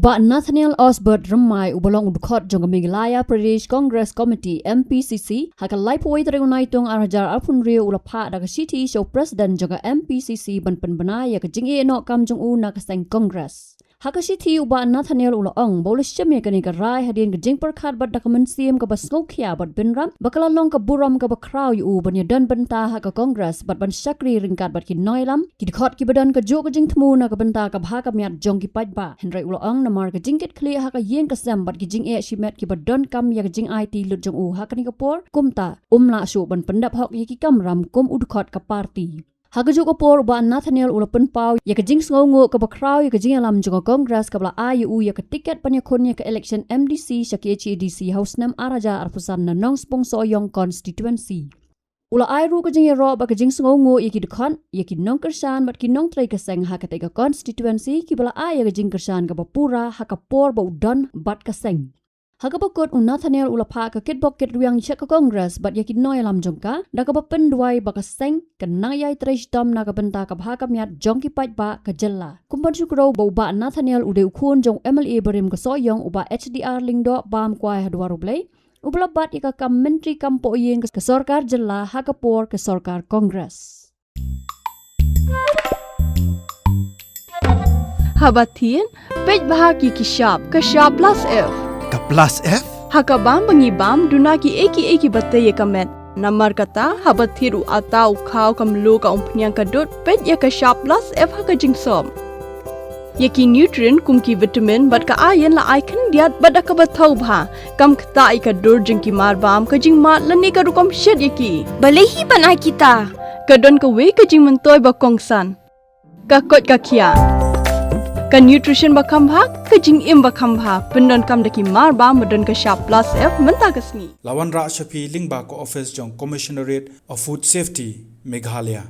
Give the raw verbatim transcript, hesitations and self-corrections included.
Bah Nathaniel Osbert Rymmai, uba long u dkhot jong ka Meghalaya Pradesh Congress Committee, M P C C, ha ka laiphew wei tarik u Naitung ar hajar arphew hynriew u la phah da ka shithi sha u President jong ka M P C C ban pynbna ïa ka jingïehnoh kam jong u na ka seng Congress. Ha ka shithi, u Bah Nathaniel u la ong ba u la shim ïa kane ka rai hadien ka jingpyrkhat bad da ka mynsiem kaba sngewkhia bad bynrap ba ka la long ka burom kaba khraw ïa u ban ïadon bynta ha ka Congress bad ban shakri ryngkat bad ki nongïalam, ki dkhot kiba don kajuh ka jingthmu na ka bynta ka bha ka miat jong ki paidbah. Hynrei u la ong namar ka jingkitkhlieh ha ka ïing ka sem bad ki jingeh shimet kiba donkam ïa ka jingaiti lut jong u ha kane ka por, kumta um lah shuh ban pyndep hok ïa ki kamram kum u dkhot ka party. Ha kajuh ka por, u Bah Nathaniel u la pynpaw ïa ka jingsngewnguh kaba khraw ïa ka jingïalam jong ka Congress kaba la ai ïa u ïa ka tiket ban ïakhun ïa ka election M D C sha K H A D C ha u snem ar hajar arphew san na Nongspung Sohiong constituency. U la ai ruh ka jingïaroh bad ka jingsngewnguh ïa ki dkhot, ïa ki nongkyrshan bad ki nongtrei ka seng ha katei ka constituency kiba la ai ïa ka jingkyrshan kaba pura ha ka por ba u don bad ka seng. Ha kaba kut, u Nathaniel u la phah ka kitbok kitrwiang sha ka Congress bad ïa ki nongïalam jong ka, da kaba pynduwai ba ka seng kan nang ïai trei shitom na ka bynta ka bha ka miat jong ki paidbah ka jylla. Kum ban shu kdew ba u Bah Nathaniel u dei u khun jong u M L A barim ka Sohiong, u Bah H D R Lyngdoh Bamkwai, ha dwar U Blei, uba la bat ïa ka kam myntri kam pohïing ka sorkar jylla ha ka por ka sorkar Congress. Haba thied, peit bha ki ki shap, ka shap plus F. Ka plus F? Ha ka bam ba ngi bam, duna kiei kiei kiba tei ïa ka met. Namar kata, haba thied u atta, u khaw, ka mluh, ka umphniang, ka dud, peit ïa ka shap plus F ha ka jingsop. Ïa ki nutrient kum ki vitamin bad ka iron la ai khyndiat bad da kaba thaw bha, kam ktah ïa ka dur jong ki mar bam, ka jingmad lane ka rukom shet ïa ki. Balei hi ban ai kita? Ka don kawei ka jingmyntoi ba kongsan. Ka koit ka khiah. Ka nutrition ba kham bha, ka jingim ba kham bha, pyndonkam da ki mar bam ba don ka shap plus F mynta ka sngi. La wanrah sha phi lyngba ka office jong Commissionerate of Food Safety, Meghalaya.